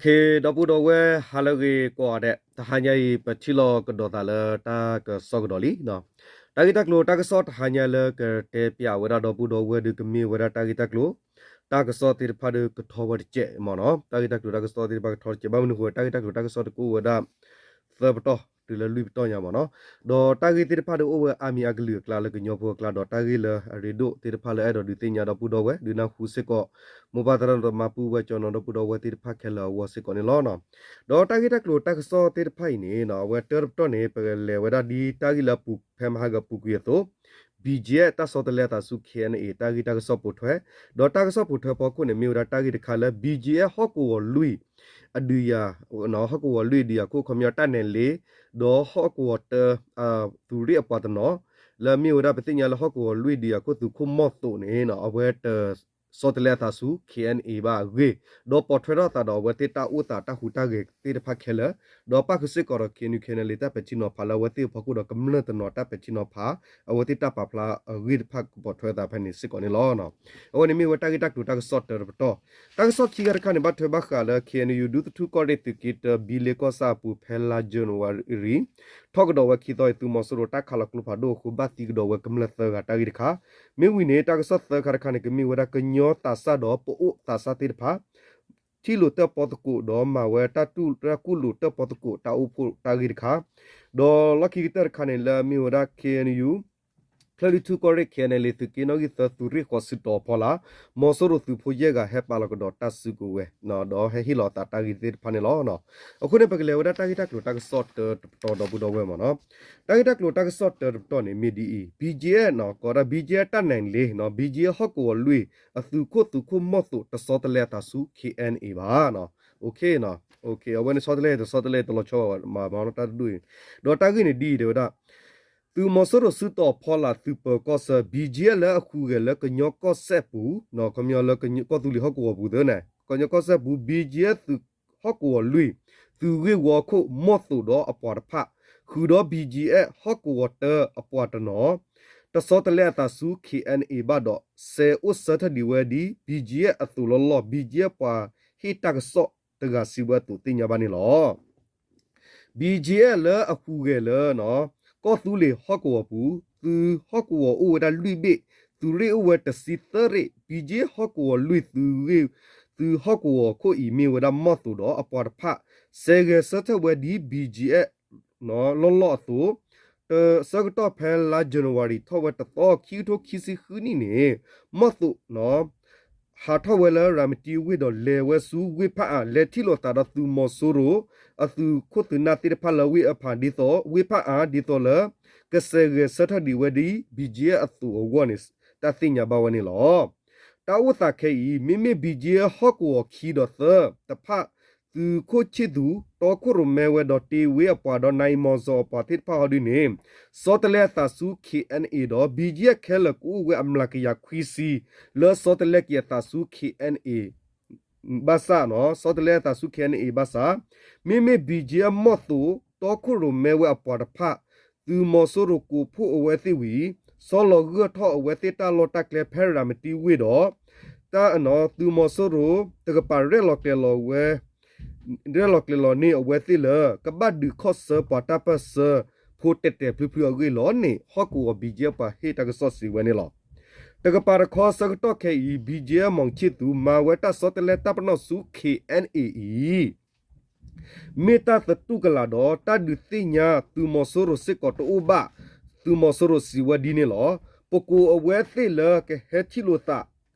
ဒီပုၢ်ဒီဝဲၢ် ဟါလၢအဂ့ၤကိးဂၤဒဲး, တဟါညါအံၤ ပထံၣ်လိာ်ကဒီးသးလၢတၢ်ကစီၣ်ကဒီးလံ. တၢ်ဂ့ၢ်တၢ်ကျိၤတၢ်ကစီၣ်တဟါညါလၢကတဲပၠးဝဲဒၣ်ဒီပုၢ်ဒီဝဲၢ်ဒီး ကမ့ၢ်ဝဲဒၣ်တၢ်ဂ့ၢ်တၢ်ကျိၤ တၢ်ကစီၣ်သ့ၣ်တဖၣ်ဒီးကထီဝဲတစဲးမ့ၢ်နီၤ. တၢ်ဂ့ၢ်တၢ်ကျိၤတၢ်ကစီၣ်သ့ၣ်တဖၣ်ကထီတစဲး ဘၣ်မနုၤအဃိ တၢ်ဂ့ၢ်တၢ်ကျိၤတၢ်ကစီၣ်တကအိၣ်ဝဲဒၣ် သၢပတီၢ် တုၤလၢလွံၢ်ပတီၢ်ညါမ့ၢ်နီၤ. ဒီးတၢ်ဂ့ၢ်သ့ၣ်တဖၣ်ဒီးအိၣ်ဝဲအါမံၤအကလုာ်အကျါလၢကညီဖိအကျါ ဒီးတၢ်ဂ့ၢ်လၢအရ့ဒိၣ်သ့ၣ်တဖၣ်လၢအဲၣ်ဒိးဒုးသ့ၣ်ညါဒီပုၢ်ဒီဝဲၢ် ဒုးနၢ်ဟူစ့ၢ်ကီး မိၢ်ပၢ်သရၣ်သမါပုၢ်ဝဲၢ်ကၠီနီၤဒီပုၢ်ဒီဝဲၢ်သ့ၣ်တဖၣ်ခဲလၢာ်အဂီၢ်စ့ၢ်ကီးန့ၣ်လီၤ. ဒီးတၢ်ဂ့ၢ်တၢ်ကျိၤတၢ်ကစီၣ်သ့ၣ်တဖၣ်အံၤန့ၣ် အဝဲတၢတပတီၢ်န့ၣ် ပကလဲၤဝဲဒၣ်ဒ်တၢ်ဂ့ၢ်လၢအပူၤဖဲမဟါကပူၤကွံာ်အသိး BGF တၢ်ဆီတလဲအသးဆူ KNA တၢ်ဂ့ၢ်တၢ်ကစီၣ်ပိာ်ထွဲ, ဒီးတၢ်ကစီၣ်ပိာ်ထွဲဖီခိၣ်န့ၣ် မ့ၢ်ဝဲဒၣ်တၢ်ဂ့ၢ်တခါလၢ BGF ဟီၣ်ကဝီၤလွံၢ် အဒုးယၤ, ဟီၣ်ကဝီၤလွံၢ်အဒုးယၤခိၣ် ခီပညီတၢ်နဲၣ်လ့ ဒီးဟီၣ်ကဝီၤတၢ သုးရ့ၣ်အပှၤတနီၤ လၢအမ့ၢ်ဝဲဒၣ်ပသ့ၣ်ညါလၢဟီၣ်ကဝီၤလွံၢ်ဒုးယၤခိၣ်သုးခိၣ်မီၢ်သိးန့ၣ် အဝဲတ ဆီတလဲအသးဆူ KNA ဘၣ်အဂ့ၢ်, ဒီးပိာ်ထွဲထီၣ်သးဒီးအဝဲသ့ၣ်တၢ်အိၣ်သးတၢ်ဟူးတၢ်ဂဲၤသ့ၣ်တဖၣ်ခဲလၢာ်, ဒီးပၣ်ဃုာ်စ့ၢ်ကီးဒီး KNU KNLA တၢ်ပဲာ်ထံနီၤဖးလၢအဝဲသ့ၣ်အဖီခိၣ်ဒီးကမျၢၢ်တနီၤတၢ်ပဲာ်ထံနီၤဖး အဝဲသ့ၣ်တၢ်ပာ်ဖျါအဂ့ၢ်တဖၣ်ကပိာ်ထွဲသးဖဲန့ၣ်စ့ၢ်ကီးန့ၣ်လီၤ. အဝဲန့ၣ်မ့ၢ်ဝဲတၢ်ဂ့ၢ်တၢ်ကျိၤတၢ်ကစီၣ်တၢတပတီၢ်, တၢ်ကစီၣ်ခံဂၤတခါန့ၣ် ဘၣ်ထွဲဘၣ်ဃးလၢ KNU ဒူသထူၣ်ကီၢ်ရ့ၣ်သုးက့တၢ ဘံလ့ကီၢ်ဆၣ်အပူၤ ဖဲလါ January ထီၣ်ကဒီးဝဲခံသီအံၤ သုးမီၤစိရိၤတၢ်ခးလီၤကျိဖးဒိၣ်အဃိ ဘၣ်သံကဒီးဝဲကမျၢၢ်သၢဂၤတၢ်ဂ့ၢ်တခါ, မ့ၢ်ဝံၤန့ၣ် တၢ်ကစီၣ်သၢခါတခါန့ၣ် ကမ့ၢ်ဝဲဒၣ်ကညီသးစၢ်ဒီးပအိၣ်သးစၢ်သ့ၣ်တဖၣ် ထံၣ်လိာ်တၢၣ်ပီသကိးဒီးမၤဝဲတၢ်တူၢ်တၢ်ကူၣ်လိာ်တၢၣ်ပီသကိးတၢ်အိၣ်ဖှိၣ်တၢ်ဂ့ၢ်တခါ, ဒီးလီၢ်ခံကတၢၢ်တခါန့ၣ် လၢအမ့ၢ်ဝဲဒၣ် KNU ဖျၢၣ်ဒူထူၣ်ကီၢ်ရ့ၣ် KNLA သုးက့နီၣ်ဂံၢ်သၢသုးရ့ၣ်ဃီးစုတီၤအဖီလာ် မီၤစိရိၤသုးဖိယဲၢ်ဂၤဟဲပာ်လီၤကဒီးတၢ်စုကဝဲၤ ဒီးဟဲဟ့ၣ်လီၤအသးတၢ်ဂ့ၢ်သ့ၣ်တဖၣ်န့ၣ်လီၤ. အဃိန့ၣ် ပကလဲၤဝဲဒၣ်တၢ်ဂ့ၢ်တၢ်ကျိၤတၢ်ကစီၣ်တၢတပတီၢ်ဒီပုၢ်ဒီဝဲၢ်မ့ၢ်နီၤ. တၢ်ဂ့ၢ်တၢ်ကျိၤတၢ်ကစီၣ်တၢတပတီၢ်န့ၣ် မ့ၢ်ဒ်အံၤ, BGF နီၤ ကိးဒၣ် BGF တၢ်နဲၣ်လ့နီၤ BGF ဟီၣ်ကဝီၤလွံၢ် အသုးခိၣ်သုးခိၣ်မီၢ်သိးတဆီတလဲအသးဆူ KNA ဘၣ်နီၤ. အဝဲန့ၣ်ဆီတလဲတဆီတလဲတလီၤဆီဘၣ်မၤမၤနီတၢ်တဒူၣ်အံၤ, ဒီးတၢ်ဂ့ၢ်န့ၣ်ဒ်အံၤတဲဝဲဒၣ် သုးမီၤစိရိၤစုတီၤအဖီလာ်သုးပၢၤကီၢ်ဆၢ BGF လၢအဟူးဂဲၤလၢကညီကီၢ်စဲၣ်ပူၤ, ခီပညီလၢကီၢ်သူလ့ၤဟီၣ်ကဝီၤပူၤသ့န့ၣ် ကညီကီၢ်စဲၣ်ပူၤ BGF သုးဟီၣ်ကဝီၤလွံၢ် သုးဂ့ၢ်ဝီခိၣ်မီၢ်သိးဒီးအပှၤတဖၣ် ဃုာ်ဒီး BGF ဟီၣ်ကဝီၤတၢအပှၤတနီၤ တဆီတလဲအသးဆူ KNA ဘၣ်ဒီး စဲးအိၣ်ဆၢထၢၣ်ဒံးဝဲဒ် BGF အသိးလီၤလီၢ် BGF ပှၤဟ့ၣ်တၢ်ကစီၣ်တဂၤစံးဝဲအသိးသ့ၣ်ညါဘၣ်န့ၣ်လီၤ. BGF လၢအဟူးဂဲၤလၢ ကီၢ်သူလ့ၤဟီၣ်ကဝီၤပူၤ သုးဟီၣ်ကဝီၤအိၣ်ဝဲဒၣ်လွံၢ်ဘ့ၣ်, သုးရ့ၣ်အိၣ်ဝဲတဆံသၢရ့ၣ်, BGF ဟီၣ်ကဝီၤလွံၢ်သုးဂ့ၢ်, သုးဟီၣ်ကဝီၤခိၣ်အံၤမ့ၢ်ဝဲဒၣ်မီၢ်သိးဒီးအပှၤတဖၣ် စဲးဂဲၤဆၢထၢၣ်ဝဲဒ် BGF လီၢ်လီၢ်အသိး တဆၢကတီၢ်ဖဲလါ January ထီၣ်ဝဲတသီ ခံကထိခံဆံဃုနံၣ်န့ၣ် မီၢ်သိး ဟးထီၣ်ဝဲလၢရၤမတံဝ့ၢ်ဒီးလဲၤဝဲဆူဝ့ၢ်ဖၣ်အၣ် လဲၤထံၣ်လိာ်သးဒီးသုးမီၤစိရိၤ အသုးခိၣ်သုးနၢ်သ့ၣ်တဖၣ်လၢဝ့ၢ်အဖၣ်ဒ်သိး ဝ့ၢ်ဖၣ်အၣ်ဒ်သိးလၢ ကစဲးဂဲၤဆၢထၢၣ်ဒံးဝဲဒ် BGF အသိးအဂီၢ်န့ၣ် တၢ်သ့ၣ်ညါဘၣ်ဝဲန့ၣ်လီၤ. တၢ်အိၣ်သးခဲအံၤ မ့မ့ၢ် BGF ဟီၣ်ကဝီၤခံဒီးသၢတဖၣ် သုးခိၣ်ဆံၣ်သူး တီခိၣ်ရိၣ်မဲဝဲဒီးတ့ဝ့အပှၤဒီး နံၣ်မီၤစီၤအပှၤသ့ၣ်တဖၣ်ဟီဒုန့ၣ် ဆီတလဲအသးဆူ KNA ဒီး BGF ခဲလၢာ်ကအိၣ်ဝဲအမျးကယၤခွံဆံ လၢဆီတလဲက့ၤအသးဆူ KNA ဘၣ်ဆၣ်နီၤ ဆီတလဲအသးဆူ KNA ဘၣ်ဆၣ် မ့မ့ၢ် BGF မီၢ်သိး တီခိၣ်ရိၣ်မဲဝဲအပှၤတဖၣ် သုးမီၤစိရိၤကိးဖှိၣ်အဝဲသ့ၣ်ဝံၤ ဆီလီၤဂၢၢ်ထီၣ်အဝဲသ့ၣ်တၢ်လီၢ်တၢ်ကျဲဖဲရၤမတံဝ့ၢ်ဒီး တၢ်အနီၤ သုးမီၤစိရိၤ တကပၤရဲၣ်လီၤကျဲၤလီၤဝဲ ရဲၣ်လီၤကျဲၤလီၤန့ၢ်အဝဲသ့ၣ်လၢ ကဘၣ်ဒုးခီၣ်ဆၢပှၤတၢ်ပၢၢ်ဆၢဖိတဲာ်တဲာ်ဖျုးဖျုးအဂ့ၢ်လီၤန့ၣ် ဟီၣ်ကဝီၤ BGF ပှၤဟ့ၣ်တၢ်ကစီၣ်စံးဝဲန့ၣ်လီၤ. တကပၤတခီဆၢကတီၢ်ခဲအံၤ BGF မီၣ်ဆံၣ်သူး မၤဝဲတၢ်ဆီတလဲတၢ်ပနီၣ်ဆူ KNA အံၤ မ့ၢ်တၢ်သတူၢ်ကလာ်ဒီး တၢ်ဒုးသ့ၣ်ညါသုးမီၤစိရိၤစ့ၢ်ကီးတအိၣ်ဘၣ်, သုးမီၤစိရိၤစံးဝဲဒ်န့ၣ်လီၤ. ပကိးအဝဲသ့ၣ်လၢကဟဲထံၣ်လိာ်သး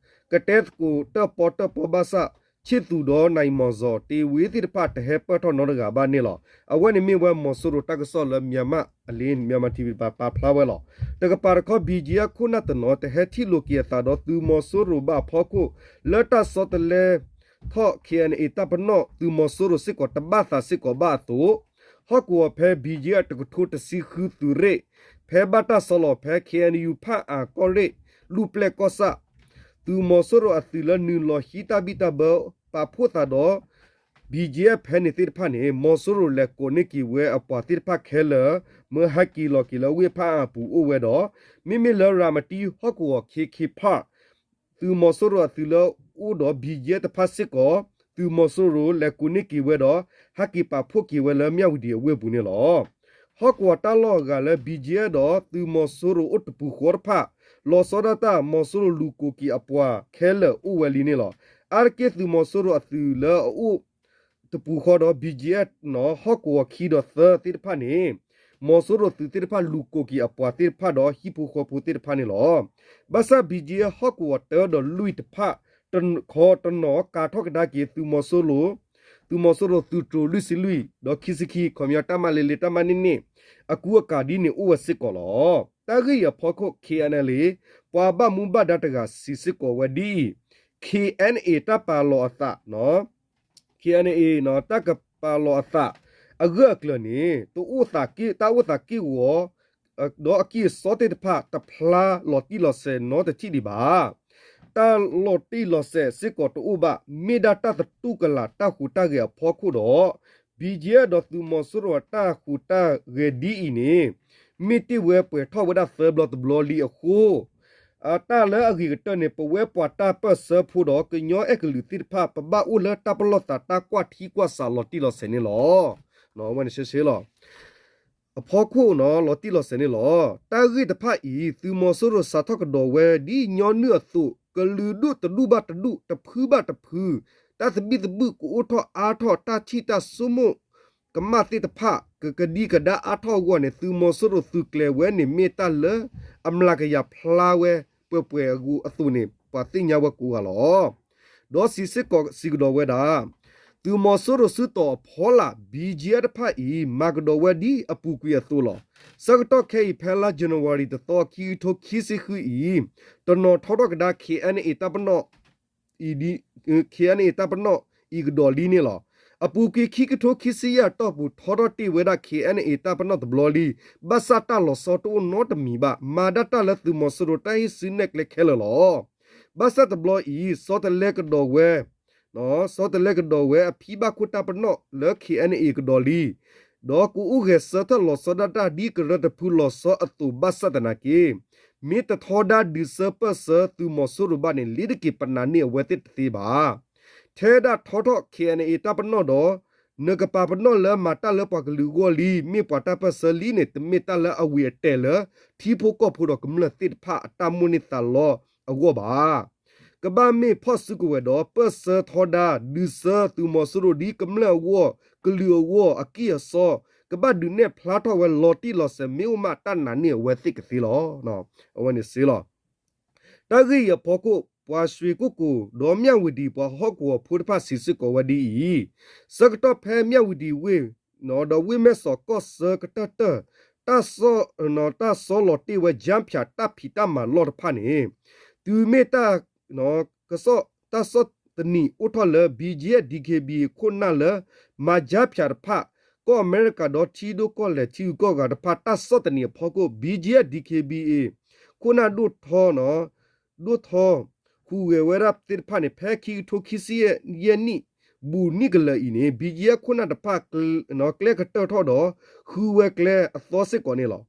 ကတဲသကိးတၢၣ်ပီတၢၣ်ပီဘၣ်ဆၣ် ဆံၣ်သူးဒီးနံၣ်မီၤစီၤတ့ဝ့သ့ၣ်တဖၣ်တဟဲပၢၢ်ထီၣ်နီတဂၤဘၣ်န့ၣ်လီၤ. အဝဲန့ၣ်မ့ၢ်ဝဲမီၤစိရိၤတၢ်ကစီၣ်လၢ Myanmar အလ့ Myanmar TV ပာ်ဖျါဝဲလီၤ. တကပၤတခီ BGF ခိၣ်နၢ်တနီၤ တဟဲထံၣ်လိာ်က့ၤအသးဒီးသုးမီၤစိရိၤဘၣ်အဖီခိၣ် လၢတၢ်ဆီတလဲ ထီၣ် KNA တၢ်ပနီၣ် သုးမီၤစိရိၤစ့ၢ်ကီးတဘၣ်သးစ့ၢ်ကီးဘၣ်အသိး ဟီၣ်ကဝီၤဖဲ BGF တကထိတဆံဃုသုးရ့ၣ် ဖဲဘၣ်တၢ်ဆီလီၤဖဲ KNU ဖၣ်အၣ်ကီၢ်ရ့ၣ် လူၢ်ပျဲၢ်ကီၢ်ဆၣ် သုးမီၤစိရိၤအသုးလၢနုာ်လီၤဟံးတၢ်ဘံၣ်တၢ်ဘၢ ပာ်ဖှိၣ်သးဒီး BGF ဖဲန့ၣ်သ့ၣ်တဖၣ်န့ၣ် မီၤစိရိၤလဲၤကိးန့ၢ်က့ၤဝဲအပှၤသ့ၣ်တဖၣ်ခဲလၢာ် မၢဟဲက့ၤလီၤက့ၤလၢဝ့ၢ်ဖၣ်အၣ်အပူၤအိၣ်ဝဲဒီး မ့မ့ၢ်လၢရၤမတံဟီၣ်ကဝီၤ KK Park သုးမီၤစိရိၤအသုးလၢအိၣ်ဒီး BGF တဖၣ်စ့ၢ်ကီး သုးမီၤစိရိၤလဲၤကိးန့ၢ်က့ၤဝဲဒီး ဟဲက့ၤပာ်ဖှိၣ်က့ၤဝဲလၢမၠၣ်ဝတံၤအဝ့ၢ်အပူၤန့ၣ်လီၤ. ဟီၣ်ကဝီၤတၢ်လီၢ်အဂၤလၢ ဘံၣ်ကၠံၣ်အဲၣ် ဒီးသုးမီၤစိရိၤအိၣ်တပူၤဃီတဖၣ် လီၤဆီဒၣ်တၢ် မီၤစိရိၤလူၤကိးက့ၤအပှၤခဲလၢာ်အိၣ်ဝဲလံန့ၣ်လီၤ. အါတက့ၢ်သုးမီၤစိရိၤအသုးလၢအအိၣ်တပူၤဃီဒီး ဘံၣ်ကၠံၣ်အဲၣ် ဟီၣ်ကဝီၤခံဒီးသၢသ့ၣ်တဖၣ်န့ၣ် မီၤစိရိၤသုးသ့ၣ်တဖၣ်လူၤကိးက့ၤအပှၤသ့ၣ်တဖၣ်ဒီးဟံၣ်ဖိဃီဖိသ့ၣ်တဖၣ်န့ၣ်လီၤ. ဘၣ်ဆၣ် ဘံၣ်ကၠံၣ်အဲၣ် ဟီၣ်ကဝီၤတၢဒီးလွံၢ်တဖၣ် တခီတနီၤကၤထီၣ်ကဒါက့ၤ သုးမီၤစိရိၤ သုးမီၤစိရိၤသုးတြိၤလွံၢ်ဆံလွံၢ် ဒီးခံဆံခံ ခီပညီ တပ်မ လေးလေး တပ်မ နှစ်နှစ် အကူအကၤဒ်န့ၣ်အိၣ်ဝဲစ့ၢ်ကီးလီၤ. တၢ်ဂ့ၢ်အံၤအဖီခိၣ် ခ့ၣ်အဲၣ်အၣ်လ်အ့ၣ် ပှၤဘၣ်မူဘၣ်ဒါတဂၤစံးစ့ၢ်ကီးဝဲဒ်အံၤ, ခ့ၣ်အဲၣ်အၣ်လ်အ့ၣ် တၢ်ပာ်လီၤအသး ခ့ၣ်အဲၣ်အၣ်လ်အ့ၣ် တၢ်ကပာ်လီၤအသး အဂၢၢ်အကျၢၤန့ၣ် တအိၣ်သးက့ၢ် တၢ်အိၣ်သးက့ၢ်ဂီၤ ဒီးအကံၢ်အစီသ့ၣ်တဖၣ် တဖျါလီၤတံၢ်လီၤဆဲးနီတထံၣ်ဒံးဘၣ်. တၢ်လီၤတံၢ်လီၤဆဲးစ့ၢ်ကီးတအိၣ်ဘၣ်, မ့ၢ်ဒၣ်တၢ်သတူၢ်ကလာ်တၢ်ဟူးတၢ်ဂဲၤအဖီခိၣ်ဒီး ဘံၣ်ကၠံၣ်အဲၣ် ဒီးသုးမီၤစိရိၤအတၢ်ဟူးတၢ်ဂဲၤဒ်အံၤန့ၣ် မ့ၢ်တ့ၢ်ဝဲပှဲၤထီၣ်ဝဲဒၣ်သၢဘျီတဘျီလံအဃိ အတၢ်လၢအဂ့ၤကတၢၢ်န့ၣ် ပဝဲပှၤတၢ်ပၢၢ်ဆၢဖိဒီးကညီအဲၣ်ကလုာ်သ့ၣ်တဖၣ် ပဘၣ်အိၣ်လၢတၢ်ပလီၢ်သးတၢ်ကွၢ်ထံကွၢ်ဆးလီၤတံၢ်လီၤဆဲးန့ၣ်လီၤ. ဝဲန့ၣ်ရှဲရှဲလီၤ. အဖီခိၣ်နီၤ လီၤတံၢ်လီၤဆဲးန့ၣ်လီၤ. တၢ်ဂ့ၢ်တဖၣ်အံၤ သုးမီၤစိရိၤစးထီၣ်ကဒီးဝဲဒ်ညီနုၢ်အသိး ကလုာ်ဒူၣ်တဒူၣ်ဘၣ်တဒူၣ် တဖုဘၣ်တဖု တၢ်သဘံၣ်သဘုၣ်ကအိၣ်ထီၣ်အါထီၣ် တၢ်ထံၣ်တၢ်ဆိကမိၣ်ကမၣ်သ့ၣ်တဖၣ် ကကဒံကဒါအါထီၣ်အဂီၢ်န့ၣ် သုးမီၤစိရိၤသုးကျဲၤဝဲန့ၣ် မ့ၢ်တၢ်လၢအမျးကယၤဖျါဝဲပှဲၤပှဲၤအဂီၢ်အသိးန့ၣ် ပှၤသ့ၣ်ညါဝဲကိးဂၤလီၤ. ဒီးစံးစ့ၢ်ကီးစံးကဒီးဝဲဒၣ် သုးမီၤစိရိၤစုတီၤအဖီလာ် ဘံၣ်ကၠံၣ်အဲၣ် တဖၣ်အံၤ မၤကဒီးဝဲဒ်အပူၤကွံာ်အသိးလီၤ. ဆၢကတီၢ်ခဲအံၤ ဖဲလါ January တသီ ခံကထိခံဆံဃုအံၤ တနီၤထီထီၣ်ကဒါ ခ့ၣ်အဲၣ်အၣ်လ်အ့ၣ် တၢ်ပနီၣ် ခ့ၣ်အဲၣ်အၣ်လ်အ့ၣ် တၢ်ပနီၣ်အံၤကဒီးလံန့ၣ်လီၤ. အပူၤကွံာ်ခံကထိခံဆံယဲၢ်အတီၢ်ပူၤ ထီထီၣ်တ့ၢ်ဝဲဒၣ် ခ့ၣ်အဲၣ်အၣ်လ်အ့ၣ် တၢ်ပနီၣ်တဘျီလံ, ဘၣ်ဆၣ်တၢ်လီၤဆီတအိၣ်နီတမံၤဘၣ်, မၤဒၣ်တၢ်လၢသုးမီၤစိရိၤတၢ်ဟ့ၣ်စုနဲၣ်ကျဲခဲလၢာ်လီၤ. ဘၣ်ဆၣ်တဘျီအံၤ ဆီတလဲကဒီးဝဲ ဆီတလဲကဒီးဝဲအဖံဘၣ်ခိၣ်တၢ်ပနီၣ်လၢ ခ့ၣ်အဲၣ်အၣ်လ်အ့ၣ် ကဒီးလံ, ဒီးကအိၣ်ဂဲၤဆၢထၢၣ်လီၤဆီဒၣ်တၢ်ဒ်ကရၢတဖုလီၤဆီအသိးဘၣ်ဆၣ်သနာ်က့ မ့ၢ်တထီဒါဒုးဆၢပၢၢ်ဆၢသုးမီၤစိရိၤဘၣ်န့ၣ် လ့ၤတက့ၤပနာ်န့ၢ်အဝဲသ့ၣ်တသ့ဘၣ်. ထဲဒၣ်ထီထီၣ် ခ့ၣ်အဲၣ်အၣ်လ်အ့ၣ် တၢ်ပနီၣ်ဒီး နကပာ်ပနီၣ်လၢမၤတၢ်လၢပှၤကလုာ်အဂီၢ်လံ, မ့ၢ်ပှၤတၢ်ပၢၢ်ဆၢလံန့ၣ် တမ့ၢ်တၢ်လၢအဝံၤအတဲာ်လၢ ထံဖိကီၢ်ဖိဒီးကမျၢၢ်သ့ၣ်တဖၣ်အတၢ်မိၣ်န့ၢ်သးလီအဂီၢ်ဘၣ်. ကဘၣ်မ့ၢ်ဖီၣ်စုကဝဲၤဒီး ပၢၢ်ဆၢထီဒါ ဒုးဆၢသုးမီၤစိရိၤဒ်ကမျၢၢ်အဂီၢ်, ကလုာ်အဂီၢ်, အကံၢ်အစီ, ကဘၣ်ဒုးနဲၣ်ဖျါထီၣ်ဝဲလီၤတံၢ်လီၤဆဲး မ့ၢ်အိၣ်မးတၢ်နာ်န့ၢ်အဝဲသ့ၣ်ကသ့လီၤ. အဝဲန့ၣ်စ့လီၤ. တၢ်ဂ့ၢ်အံၤအဖီခိၣ် ပှၤရွှ့ၣ်ကိၣ်ကိၣ် ဒီးမၠၣ်ဝတံၤပှၤဟီၣ်ကဝီၤဖိတဖၣ်စံးစ့ၢ်ကီးဝဲဒ်အံၤ, ဆၢကတီၢ်ဖဲမၠၣ်ဝတံၤဝ့ၢ် ဒီးဝ့ၢ်မဲၢ်စီးကီၢ်ဆၢကတၢၢ်တၢၢ် တၢ်ဆီလီၤတ့ၢ်ဝဲ ကၠါဖၠးတၢ်ဖံးတၢ်မၤလီၢ်တဖၣ်န့ၣ် တုၤမ့ၢ်တၢ် ကစီၣ် တၢ်ဆီၣ်သနံးအိၣ်ထီၣ်လၢ ဘံၣ်ကၠံၣ်အဲၣ် ဒံၣ်ခ့ဘံၣ်အ့ၣ် ခိၣ်နၢ်လၢ မၤကၠါဖၠးတဖၣ် ကီၢ်အမဲရကၤဒီးထံဒိၣ်ကီၢ်လဲၢ်ထံဂုၤကီၢ်ဂၤတဖၣ် တၢ်ဆီၣ်သနံးအဖီခိၣ် ဘံၣ်ကၠံၣ်အဲၣ် ဒံၣ်ခ့ဘံၣ်အ့ၣ် ခိၣ်နၢ်ဒိၣ်ထီ ဒိၣ်ထီ ဟူးဂဲၤဝဲဒၣ်သ့ၣ်တဖၣ်န့ၣ် ဖဲခံကထိခံဆံယဲၢ်နံၣ် ဘူးနံၣ်ကလၢာ်အံၤန့ၣ် ဘံၣ်ကၠံၣ်အဲၣ်ခိၣ်နၢ်တဖၣ် ကျဲကတၢၢ်ထီၣ်ဒီး ဃုဝဲကျဲအသီစ့ၢ်ကီးန့ၣ်လီၤ.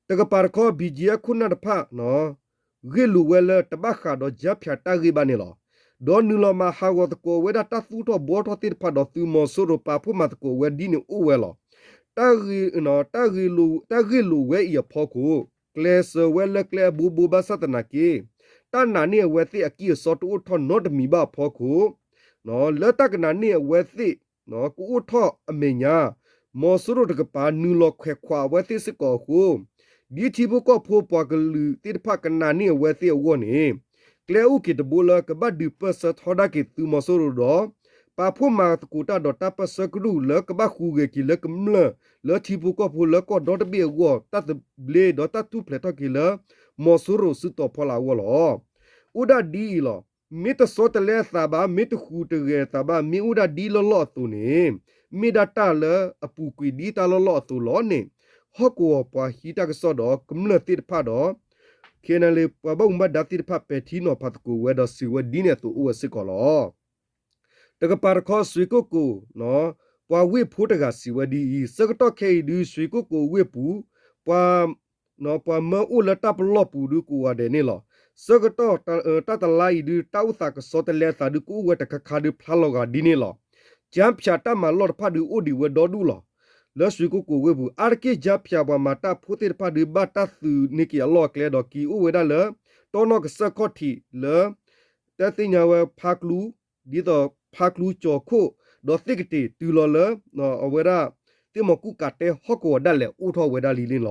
တကပၤတခီ ဘံၣ်ကၠံၣ်အဲၣ်ခိၣ်နၢ်တဖၣ် ဂ့ၢ်လိာ်ဝဲလၢတဘၣ်ဃးဒီးကၠါဖၠးတၢ်ဂ့ၢ်ဘၣ်န့ၣ်လီၤ. ဒီးနုာ်လီၤမၤဟးဂီၤသကိးဝဲဒၣ်တၢ်သူၣ်ထီၣ်ဘှီထီၣ်သ့ၣ်တဖၣ်ဒီးသုးမီၤစိရိၤပာ်ဖှိၣ်မၤသကိးဝဲဒ်န့ၣ်အိၣ်ဝဲလီၤ. တၢ်ဂ့ၤ တၢ်ဂ့ၢ်လိာ်ဝဲအံၤအဖီခိၣ် ကျဲးစၢးဝဲလၢကျဲအဘိဘိဘၣ်ဆၣ်သနာ်က့ တၢ်နာ်န့ၢ်အဝဲသ့ၣ်အကံၢ်အစီတအိၣ်ထီၣ်နီတမံၤဘၣ်အဖီခိၣ် လၢတၢ်ကနာ်န့ၢ်အဝဲသ့ၣ် ကအိၣ်ထီၣ်အမဲာ်ညါ မီၤစိရိၤတကပၤ နုာ်လီၤခွဲးခွးအဝဲသ့ၣ်စ့ၢ်ကီးအဃိ ဒ်ထံဖိကီၢ်ဖိပှၤကလုာ်သ့ၣ်တဖၣ်ကနာ်န့ၢ်အဝဲသ့ၣ်အဂီၢ်န့ၣ် ကျဲအိၣ်က့ၤတဘိလၢကဘၣ်ဒုးပၢၢ်ဆၢထီဒါက့ၤသုးမီၤစိရိၤဒီး ပာ်ဖှိၣ်မၤသကိးတၢ်ဒီးတၢ်ပၢၢ်ဆၢကရူၢ်လၢကဘၣ်ဟူးဂဲၤက့ၤလၢကမျၢၢ်လၢထံဖိကီၢ်ဖိလၢကီၢ်ဒီတဘ့ၣ်အဂီၢ် တၢ်သဘျ့ဒီးတၢ်ထူၣ်ဖျဲးထီၣ်က့ၤလၢ မီၤစိရိၤစုတီၤဖီလာ်အဂီၢ်လီၤ. အိၣ်ဒၣ်ဒ်အံၤလီၤ. မ့ၢ်တဆီတလဲအသးဘၣ်, မ့ၢ်တဟူးတဂဲၤအသးဘၣ်, မ့ၢ်အိၣ်ဒၣ်ဒ်လီၢ်လီၢ်အသိးန့ၣ် မ့ၢ်ဒၣ်တၢ်လၢအပူၤကွံာ်ဒ်တၢ်လီၢ်လီၢ်အသိးလီၤန့ၣ် ဟီၣ်ကဝီၤပှၤဟံးတၢ်ကစီၣ်ဒီးကမျၢၢ်သ့ၣ်တဖၣ်ဒီး ခ့ၣ်အဲၣ်အၣ်လ်အ့ ပှၤဘၣ်မူဘၣ်ဒါသ့ၣ်တဖၣ်ပဲာ်ထံနီၤဖးသကိးဝဲဒီးစံးဝဲဒ်န့ၣ်အသိးအိၣ်ဝဲစ့ၢ်ကီးလီၤ. တကပၤတခီ ရွှ့ၣ်ကိၣ်ကိၣ် ပှၤဝ့ၢ်ဖိတဂၤစံးဝဲဒ်အံၤ, ဆၢကတီၢ်ခဲအံၤဒုး ရွှ့ၣ်ကိၣ်ကိၣ်ဝ့ၢ်ပူၤ ပှၤ ပှၤမၢအိၣ်လၢတၢ်ပလီၢ်ပူၤဒုးကိးဂၤဒဲးန့ၣ်လီၤ. ဆၢကတီၢ်တၢ်တလါအံၤဒုး တၢ်အိၣ်သးကဆီတလဲအသးဒုး ကအိၣ်ဝဲတခါခါဒုးဖျါလီၤဂာ်ဒ်န့ၣ်လီၤ. ကၠၢဖၠးတၢ်မၤလီၢ်တဖၣ်ဒုးအိၣ်ဒံးဝဲဒီဒူၣ်လီၤ. လၢရွှေကုက္ကိုဝ့ၢ်ပူၤ အါတက့ၢ်ကၠၢဖၠးပှၤမၤတၢ်ဖိသ့ၣ်တဖၣ်ဒုး ဘၣ်တၢ်သုးန့ၢ်က့ၤအလီၢ်အကျဲဒီး က့ၤအိၣ်ဝဲဒၣ်လၢ တီနီၢ်ကစၢၢ်ခီၣ်ထံးလၢ တၢ်သ့ၣ်ညါဝဲဖါကျူ ဒ်သိးဖါကျူကၠီၤခိၣ် ဒီးသ့ၣ်ကတ့ၤတုၤလီၤလၢ အဝဲဒၣ် သ့ၣ်မီၤကူၣ်ကးတဲဟီၣ်ကဝီၤဒၣ်လဲာ်အိၣ်ထီၣ်ဝဲဒၣ်လံန့ၣ်လီၤ.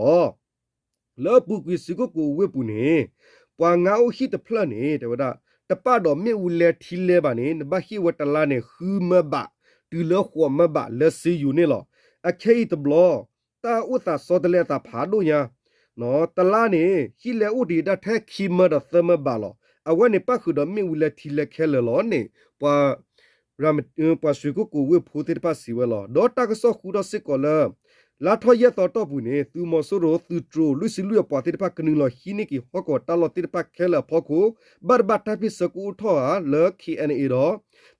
လၢအပူၤကွံာ်ရွှေကုက္ကိုဝ့ၢ်ပူၤန့ၣ် ပှၤငါအိၣ်ဟံၣ်တဖျၢၣ်န့ၣ် တဲဝဲဒၣ် တပာ်ဒီးမ့ၣ်အူလဲထံလဲဘၣ်န့ၣ် နဘၣ်ဟ့ၣ်ဝဲတလါန့ၣ် ဃုမၢဘး တုၤလၢဃိးမၢဘးလၢစ့ယိၤန့ၣ်လီၤ. အခဲအံၤတဘျီ တၢ်အိၣ်သးဆီတလဲအသးဖးဒိၣ်ညါ တလါန့ၣ် ဟံၣ်လဲအိၣ်တ့ၢ်ဒၣ်ထဲခံမၢဒီးသၢမၢဘးလီၤ. အဝဲန့ၣ်ပၣ်ဃုာ်ဒီးမ့ၣ်အူလဲထံလဲခဲလၢာ်လီၤန့ၣ် ပှၤ ပှၤရွှေကုက္ကိုဝ့ၢ်ဖိသ့ၣ်တဖၣ်စံးဝဲလီၤ. ဒီးတၢ်ကစီၣ်ဃုထီၣ်စ့ၢ်ကီးလၢ လါထီၣ်ယဲၢ်သီတီၢ်ပူၤန့ၣ် သုးမီၤစိရိၤသုးတြိၤလွံၢ်ဆံလွံၢ်အပှၤသ့ၣ်တဖၣ် ကနုာ်လီၤဟံးန့ၢ်က့ၤဟီၣ်ကဝီၤတၢ်လီၢ်သ့ၣ်တဖၣ်ခဲလၢာ်အဖီခိၣ် ဘၣ်တဘၣ်တၢ်ဖ့ၣ်ဆၢကအိၣ်ထီၣ်ဧါလၢ KNA ဒီး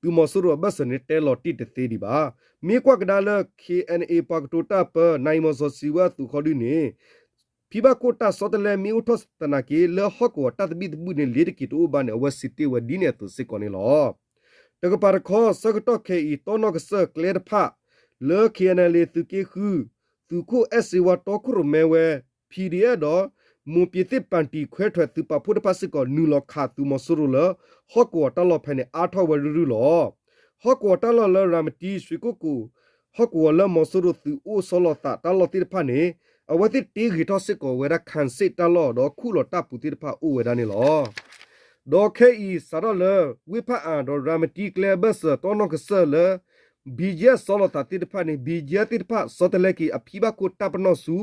သုးမီၤစိရိၤအဘၢၣ်စၢၤန့ၣ် တဲလီၤတံၢ်တသ့ဒံးဘၣ်. မ့ၢ်ကွၢ်ကဒါလၢ KNA ပှၤကတိၤတၢ်ပၢ နၤအံၤမီၤစီၤစံးဝဲအသိးခီဒုန့ၣ် ဖံဘၣ်ခိၣ်တၢ်ဆီတလဲမ့ၢ်အိၣ်ထီၣ်သနာ်က့ လၢဟီၣ်ကဝီၤတၢ်သဘံၣ်သဘုၣ်န့ၣ် လ့ၤတက့ၤတအိၣ်ဘၣ်န့ၣ် အဝဲစံးတ့ၢ်ဝဲဒ်န့ၣ်အသိးစ့ၢ်ကီးန့ၣ်လီၤ. တကပၤတခီ ဆၢကတီၢ်ခဲအံၤ တီနီၢ်ကစၢၢ်ကျဲတဖၣ် လၢ KNLA သုးက့ဃု သုးခိၣ်အဲၣ်စ့ဝါတီခိၣ်ရိၣ်မဲဝဲ PDF ဒီး မိၢ်ပၠ့ၤသ့ၣ်ပၣ်တံၣ်ခွဲးထွဲးသုးပာ်ဖှိၣ်တဖၣ်စ့ၢ်ကီး နုာ်လီၤခးသုးမီၤစိရိၤလၢ ဟီၣ်ကဝီၤတၢ်လီၢ်ဖဲန့ၣ် အါထီၣ်ဝဲရုၢ်ရုၢ်လီၤ. ဟီၣ်ကဝီၤတၢ်လီၢ်လၢရၤမတံ ရွှေကုက္ကို ဟီၣ်ကဝီၤလၢမီၤစိရိၤသုးအိၣ်ဆီလီၤသးတၢ်လီၢ်သ့ၣ်တဖၣ်န့ၣ် အဝဲသ့ၣ်တ့ဂ့ၤထီၣ်စ့ၢ်ကီးဝဲဒၣ် ခၣ်စ့ၣ်တၢ်လီၢ်ဒီးခူၣ်လီၤတၢ်ပူၤသ့ၣ်တဖၣ်အိၣ်ဝဲဒၣ်န့ၣ်လီၤ. ဒီးခဲအံၤ စးထီၣ်လၢ ဝ့ၢ်ဖၣ်အၣ်ဒီးရၤမတံကျဲအဘၢၣ်စၢၤ တီနီၢ်ကစၢၢ်လၢ BGF ဆီလီၤသးသ့ၣ်တဖၣ်န့ၣ် BGF သ့ၣ်တဖၣ် ဆီတလဲက့ၤအဖံဘၣ်ခိၣ်တၢ်ပနီၣ်ဆူ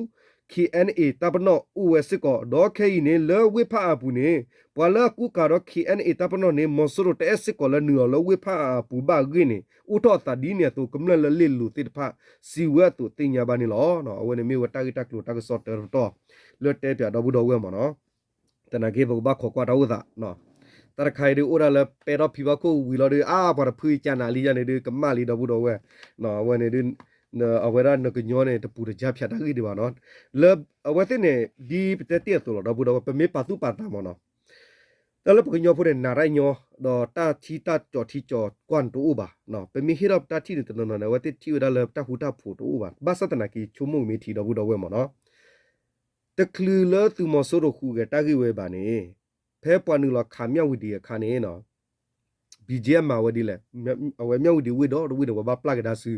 KNA တၢ်ပနီၣ်အိၣ်ဝဲစ့ၢ်ကီး ဒီးခဲအံၤန့ၣ် လၢဝ့ၢ်ဖၣ်အၣ်အပူၤန့ၣ် ပှၤလၢအကူကၤဒီး KNA တၢ်ပနီၣ်န့ၣ် မီၤစိရိၤတအဲၣ်စ့ၢ်ကီးလၢနုာ်လီၤလၢဝ့ၢ်ဖၣ်အၣ်အပူၤဘၣ်အဂ့ၢ်န့ၣ် အိၣ်ထီၣ်အသးဒ်န့ၣ်အသိး ကမျၢၢ်လၢလ့ၣ်လိၤသ့ၣ်တဖၣ် စံးဝဲအသိးသ့ၣ်ညါဘၣ်န့ၣ်လီၤ. အဝဲန့ၣ်မ့ၢ်ဝဲတၢ်ဂ့ၢ်တၢ်ကျိၤတၢ်ကစီၣ်တၢတပတီၢ် လၢတဲပၠးဒီပုၢ်ဒီဝဲၢ်မ့ၢ်နီၤ သနာ်က့ ပကဘၣ်ခိးကွၢ်တၢ်အိၣ်သး, တၢ်တခါအံၤဒုးအိၣ်ဒၣ်လၢပဲတြီဖံဘၣ်ခိၣ်ဝံၤလီၤဒုး အါ ပှၤတဖုကနၤလံယၤန့ၣ်ဒုး ကမၣ်လံဒီပုၢ်ဒီဝဲၢ်, အဝဲန့ၣ်ဒုး အဝဲဒၣ်နကညီန့ၣ် တပူၤတကၠၢဖၠးတၢ်ဂ့ၢ်ဒံးဘၣ်နီၤ, လၢအဝဲသ့ၣ်န့ၣ် ဒ်ပတဲတ့ၢ်အသိးလီၤ ဒီပုၢ်ဒီဝဲၢ် ပမ့ၢ်ပာ်သူၣ်ပာ်သးမ့ၢ်နီၤ, တၢ်လၢပကညီဖိန့ၣ် နးတၢ်ညီ ဒီးတၢ်ထံၣ်တၢ်ကၠီထံကၠီကွၢ်န့ၣ်တအိၣ်ဘၣ်, ပမ့ၢ်ဟ့ၣ်ထီၣ်ပတၢ်ထံၣ်န့ၣ် တနီၤနီၤန့ၣ် အဝဲသ့ၣ်ထံၣ်ဝဲဒၣ်လၢတၢ်ဃူတၢ်ဖိးတအိၣ်ဘၣ်, ဘၣ်ဆၣ်သနာ်က့ ဆိကမိၣ်ကမ့ၢ်ထံဒီပုၢ်ဒီဝဲၢ်မ့ၢ်နီၤ တချုးလၢသုးမီၤစိရိၤဃုက့ၤတၢ်ဂ့ၢ်ဝဲဘၣ်န့ၣ်, ဖဲပှၤနုာ်လီၤခးမၠၣ်ဝတံၤအခါန့ၣ်, BGF မၤဝဲဒ်လဲၣ်, အဝဲမၠၣ်ဝတံၤဝ့ၢ်ဒီတဝ့ၢ်န့ၣ် ပှၤဘၣ်ပျၢ်ကဒါဆူ,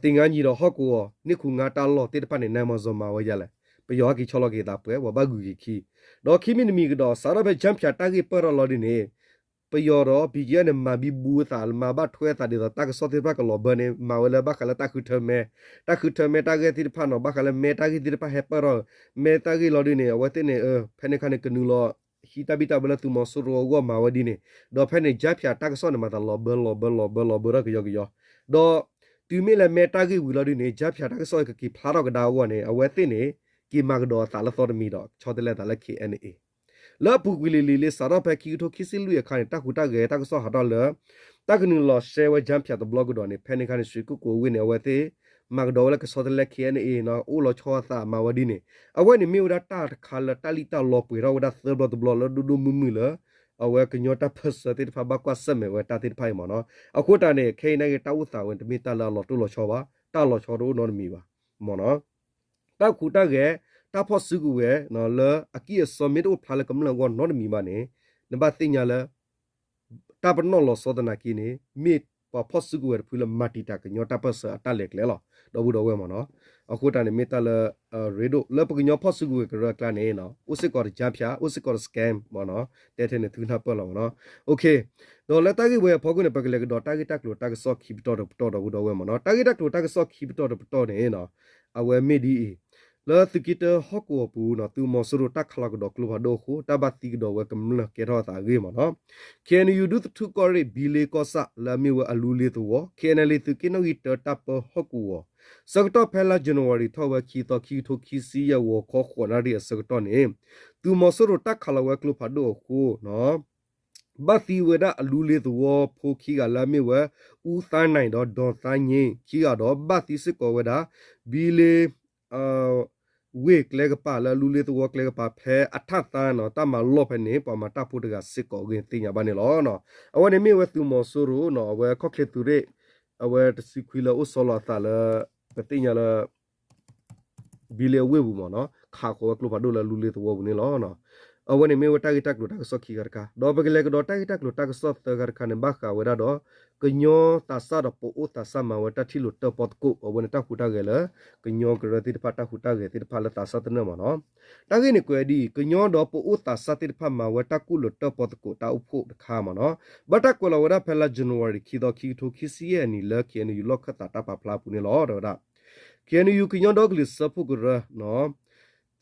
သ့ၣ်ငါနံၤဒီးဟီၣ်ကဝီၤ န့ၢ်ခူငါတၢ်လီၢ်သ့ၣ်တဖၣ်န့ၣ် နၤမီၤစီၤမၤဝဲဒ်လဲၣ်, ပယီၤဟဲက့ၤဆီလီၤက့ၤသးပှဲၤ ပှၤဘၣ်ဂုာ်က့ၤခံ, ဒီးခံမံၤတမံၤကဒီး စးထီၣ်ဖဲကၠၢဖၠးတၢ်ဂ့ၢ်ပၢၢ်ထီၣ်လီၤဒ်န့ၣ် ပယီၤဒီး BGF န့ၣ် မၤဘံဘူအသး မၤဘၣ်ထွဲအသးဒ်သိး တၢ်ကစီၣ်သ့ၣ်တဖၣ်ကလီၤဘၢန့ၣ် မၤဝဲလၢဘၣ်ဃးလၢတၢ်ဃုထၢမဲ, တၢ်ဃုထၢမဲတၢ်ဂ့ၢ်သ့ၣ်တဖၣ်နီၤ ဘၣ်ဃးလၢမဲတၢ်ဂ့ၢ်သ့ၣ်တဖၣ်ဟဲပၢၢ်ထီၣ်, မဲတၢ်ဂ့ၢ်လီၤဒ်န့ၣ် အဝဲသ့ၣ်န့ၣ် ဖဲန့ၣ်ခါန့ၣ် ကနုာ်လီၤ ဟံးတၢ်ဘံၣ်တၢ်ဘၢလၢသုးမီၤစိရိၤအဂီၢ်မၤဝဲဒ်န့ၣ်, ဒီးဖဲန့ၣ် ကၠၢဖၠးတၢ်ကစီၣ်န့ၣ် မၤသးလီၤဘၢလီၤဘၢလီၤဘၢလီၤဘၢထီၣ်ကယီကယီ, ဒီးတုၤမ့ၢ်လၢမဲတၢ်ဂ့ၢ်ဝံၤလီၤဒ်န့ၣ် ကၠၢဖၠးတၢ်ကစီၣ်ကက့ၤဖျါထီၣ်ကဒါအဂီၢ်န့ၣ် အဝဲသ့ၣ်န့ၣ် က့ၤမၤကဒီးအသးလၢသီတမံၤဒီး ဆီတလဲသးလၢ KNA လၢအပူၤကွံာ်လံၤလံၤ စးထီၣ်ဖဲခံကထိခံဆံလွံၢ်အခါန့ၣ် တၢ်ဟူးတၢ်ဂဲၤတၢ်ကစီၣ်ဟးထီၣ်လၢ တၢ်ကနုာ်လီၤရှဲဝဲကၠၢဖၠးတဘျီကဒီးန့ၣ် ဖဲန့ၣ်ခါန့ၣ် ရွှေကုက္ကိုဝ့ၢ်န့ၣ် အဝဲသ့ၣ် မၤကဒီးဝဲလၢကဆီတလဲ KNA နီၤ အိၣ်လီၤဆီအသးမၤဝဲဒ်န့ၣ်, အဝဲန့ၣ်မ့ၢ်ဝဲဒၣ်တၢ်တခါလၢတၢ်လံၣ်တၢ်လီပှဲၤထီၣ်ဝဲဒၣ်သၢဘျီတဘျီလၢဒိၣ်ဒိၣ်မုၢ်မုၢ်လၢ အဝဲကညီတၢ်ပၢၢ်ဆၢသ့ၣ်တဖၣ်ဘၣ်ကွၢ်ဆၢၣ်မဲာ်ဝဲတၢ်သ့ၣ်တဖၣ်အံၤမ့ၢ်နီၤ, အဃိသတးန့ၣ် ခဲအံၤန့ၣ်ဂ့ၤ တၢ်အိၣ်သးဝဲတမ့ၢ်တၢ်လၢအလီၤတိၢ်လီၤဆီဘၣ်, တၢ်လီၤဆီတအိၣ်နီတမံၤဘၣ်, မ့ၢ်နီၤ တၢ်ခူးတၢ်ဂဲၤ တၢ်ဖီၣ်စုကဝဲၤ လၢအကံၢ်အစီမ့ၢ်တအိၣ်ဖျါလၢကမျၢၢ်အဂီၢ်နီတမံၤဘၣ်န့ၣ်, နဘၣ်သ့ၣ်ညါလၢ တၢ်ပနီၣ်လီၤဆီသနာ်က့န့ၣ် မ့ၢ်ပှၤဖီၣ်စုကဝဲၤတဖုလၢမၤတံာ်တာ်ကညီတၢ်ပၢၢ်ဆၢအတၢ်လဲၤကျဲလီၤ ဒီပုၢ်ဒီဝဲၢ်မ့ၢ်နီၤ, အဃိတၢ်န့ၣ် မ့ၢ်တၢ်လၢ ရ့ဒိၣ် လၢပကညီဖီၣ်စုကဝဲၤကရၢအကျါန့ၣ် အိၣ်စ့ၢ်ကီးတကၠၢဖၠး အိၣ်စ့ၢ်ကီးတ scam မ့ၢ်နီၤ, တဲထဲန့ၣ်သုကနၢ်ပၢၢ်လီၤမ့ၢ်နီၤ, ဒီးလၢတၢ်ဂ့ၢ်ဝဲအဖီခိၣ်န့ၣ် ပကလဲၤကဒီးတၢ်ဂ့ၢ်တၢ်ကျိၤတၢ်ကစီၣ်ခံပတီၢ်တပတီၢ် ဒီပုၢ်ဒီဝဲၢ်မ့ၢ်နီၤ, တၢ်ဂ့ၢ်တၢ်ကျိၤတၢ်ကစီၣ်ခံပတီၢ်တပတီၢ်န့ၣ် အဝဲမ့ၢ်ဒ်အံၤ, လၢသုးက့တၢဟီၣ်ကဝီၤပူၤ သုးမီၤစိရိၤတၢ်ခးလီၤကဒီးကျိဖးဒိၣ်အဃိ တၢ်ဘၣ်သံကဒီးဝဲကမျၢၢ်ကဲထီၣ်အသးအဂ့ၢ်မ့ၢ်နီၤ, KNU ဒူသထူကီၢ်ရ့ၣ် ဘံလ့ကီၢ်ဆၣ် လၢအမ့ၢ်ဝဲအလူလ့သဝီ KNLA သုးက့နီၣ်ဂံၢ်တၢတၢ်ပၢဟီၣ်ကဝီၤ ဆၢကတီၢ်ဖဲလါ January ထီၣ်ဝဲခံသီ ခံကထိခံဆံယဲၢ် ဂီၤခီဃိးနၣ်ရံၣ်အဆၢကတီၢ်န့ၣ် သုးမီၤစိရိၤတၢ်ခးလီၤဝဲကျိဖးဒိၣ်အဃိ ဘၣ်သံဝဲဒၣ်အလူလ့သဝီဖိခံဂၤလၢအမ့ၢ်ဝဲ အူသါနၢၣ်ဒီး ဒီးသါည့ခံဂၤဒီး ဘၣ်သံစ့ၢ်ကီးဝဲဒၣ် ဘံလ့ ဝ့ၢ်ကျဲကပၤလၢလူလ့သဝီကျဲကပၤဖဲအထၣ်သါနီၤ တၢ်မၤလီၢ်ဖဲန့ၣ် ပှၤမၤတၢ်ဖိတဂၤစ့ၢ်ကီးအဂ့ၢ်သ့ၣ်ညါဘၣ်န့ၣ်လီၤ. အဝဲန့ၣ်မ့ၢ်ဝဲသုးမီၤစိရိၤနီၤ အဝဲခီၣ်ချ့သုးရ့ၣ် အဝဲတဆံခွံလၢအိၣ်ဆီလီၤအသးလၢ ပသ့ၣ်ညါလၢ ဘံလ့အဝ့ၢ်ပူၤမ့ၢ်နီၤ ခးဃီၤဝဲကျိဖးဒိၣ်လၢလူလ့သဝီပူၤန့ၣ်လီၤ. အဝဲန့ၣ်မ့ၢ်ဝဲတၢ်ဂ့ၢ်တၢ်ကျိၤတၢ်ကစီၣ်ခံခါတခါ ဒီးပကလဲၤကဒီးတၢ်ဂ့ၢ်တၢ်ကျိၤတၢ်ကစီၣ်သၢခါတခါန့ၣ် ဘၣ်ဃးဝဲဒၣ်ဒီး ကညီသးစၢ်ဒီးပအိၣ်သးစၢ်မၤဝဲတၢ်ထံၣ်လိာ်တၢၣ်ပီၣ်သကိး အဝဲန့ၣ်တၢ်ဟူးတၢ်ဂဲၤလၢ ကညီကရၢသ့ၣ်တဖၣ်တၢ်ဟူးတၢ်ဂဲၤသ့ၣ်တဖၣ်လၢသးစၢ်သနၢၣ်မ့ၢ်နီၤ. တၢ်ဂ့ၢ်န့ၣ်ကွဲးဒ်အံၤ ကညီဒီးပအိၣ်သးစၢ်သ့ၣ်တဖၣ်မၤဝဲတၢ်ကူၣ်လိာ်တၢၣ်ပီၣ်သကိးတၢ်အိၣ်ဖှိၣ်တခါမ့ၢ်နီၤ ဘၣ်တၢ်ကွဲးလီၤဝဲဒၣ်ဖဲလါ January ခံသီခံကထိခံဆံယဲၢ်နံၣ်လၢ ခ့ၣ်အဲၣ်ယူၣ် လီၢ်ခၢၣ်သးတၢ်ပာ်ဖျါအပူၤန့ၣ်လီၤ. တဲဝဲဒၣ် ခ့ၣ်အဲၣ်ယူၣ် ကညီဒီကလုာ်စၢဖှိၣ်ကရၢ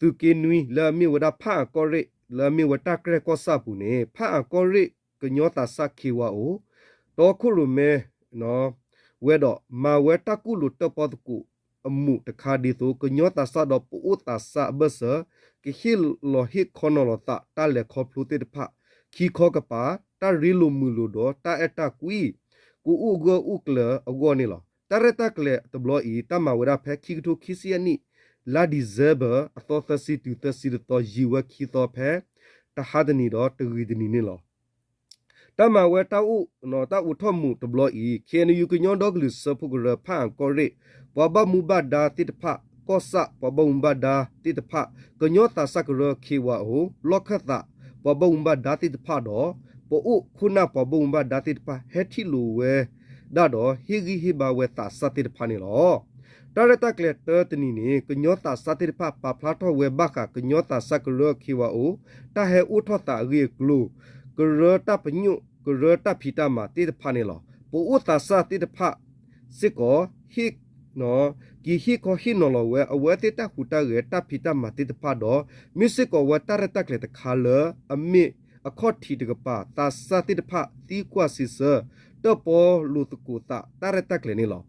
သုးက့နွံ လၢအမ့ၢ်ဝဲဒၣ်ဖၣ်အၣ်ကီၢ်ရ့ၣ် လၢအမ့ၢ်ဝဲတၢ်ကြဲၢ်ကီၢ်ဆၣ်အပူၤန့ၣ် ဖၣ်အၣ်ကီၢ်ရ့ၣ်ကညီသးစၢ် ခ့ဝါအိၣ် တီခိၣ်ရိၣ်မဲ ဝဲဒီးမၤဝဲတၢ်ကူၣ်လိာ်တၢၣ်ပီၣ်သကိးအမူးတခါဒ်သိး ကညီသးစၢ်ဒီးပအိၣ်သးစၢ်အဘၢၣ်စၢၤ ကဟ့ၣ်လီၤဟ့ၣ်ခီနီၤလီၤသးတၢ်လဲၤခီဖျိသ့ၣ်တဖၣ် ခံခီကပၤ တၢ်ရ့လိာ်မုာ်လိာ်ဒီးတၢ်အဲၣ်တၢ်ကွံ ကအိၣ်ဂၢၢ်အိၣ်ကျၢၤအဂီၢ်န့ၣ်လီၤ. တၢ်ရဲၣ်တၢ်ကျဲၤတဘျီအံၤ တၢ်မၤဝဲဒၣ်ဖဲခံကထိခံဆံယဲၢ်နံၣ် လါ December အသီသၢဆံတုၤသၢဆံတသီ ယံာ်ဝဲခံသီဖဲ တဟါတနံၤဒီးတဂ့ၤတနံၤန့ၣ်လီၤ. တၢ်မၤဝဲတၢ်အိၣ် တၢ်အိးထီၣ်မူးတဘျီအံၤ ခ့ၣ်အဲၣ်ယူၣ် ကညီဒီကလုာ်စၢဖှိၣ်ကရၢ ဖၣ်အၣ်ကီၢ်ရ့ၣ် ပှၤဘၣ်မူဘၣ်ဒါသ့ၣ်တဖၣ် ကီၢ်ဆၣ် ပှၤဘၣ်မူဘၣ်ဒါသ့ၣ်တဖၣ် ကညီသးစၢ်ကရၢ ခ့ဝါအိၣ် လီၢ်ခၢၣ်သး ပှၤဘၣ်မူဘၣ်ဒါသ့ၣ်တဖၣ်ဒီး ပအိၣ်ခိၣ်နၢ်ပှၤဘၣ်မူဘၣ်ဒါသ့ၣ်တဖၣ် ဟဲထံၣ်လိာ်ဝဲဒၣ်ဒီး ဟ့ၣ်ဂံၢ်ဟ့ၣ်ဘါဝဲသးစၢ်သ့ၣ်တဖၣ်န့ၣ်လီၤ. တၢ်ရဲၣ်တၢ်ကျဲၤတၢတနံၤန့ၣ် ကညီသးစၢ်သ့ၣ်တဖၣ် ပာ်ဖျါထီၣ်ဝဲဘၣ်ဃး ကညီသးစၢ်ကရၢ ခ့ဝါအိၣ် တၢ်ဟဲအိၣ်ထီၣ်သးအဂ့ၢ်အကျိၤ ကရၢတၢ်ပညိၣ် ကရၢတၢ်ဖံးတၢ်မၤသ့ၣ်တဖၣ်န့ၣ်လီၤ. ပအိၣ်သးစၢ်သ့ၣ်တဖၣ်စ့ၢ်ကီး ဟ့ၣ် က့ၤဟ့ၣ်ခီဟ့ၣ်နီၤလီၤဝဲ အဝဲသ့ၣ်တၢ်ဟူးတၢ်ဂဲၤတၢ်ဖံးတၢ်မၤသ့ၣ်တဖၣ်ဒီး မ့ၢ်စ့ၢ်ကီးဝဲတၢ်ရဲၣ်တၢ်ကျဲၤတခါလၢ အမ့ၢ်အခီၣ်ထံးတကပၤ သးစၢ်သ့ၣ်တဖၣ်သံကွၢ်စံးဆၢ တၢၣ်ပီလိာ်သကိးသးတၢ်ရဲၣ်တၢ်ကျဲၤန့ၣ်လီၤ.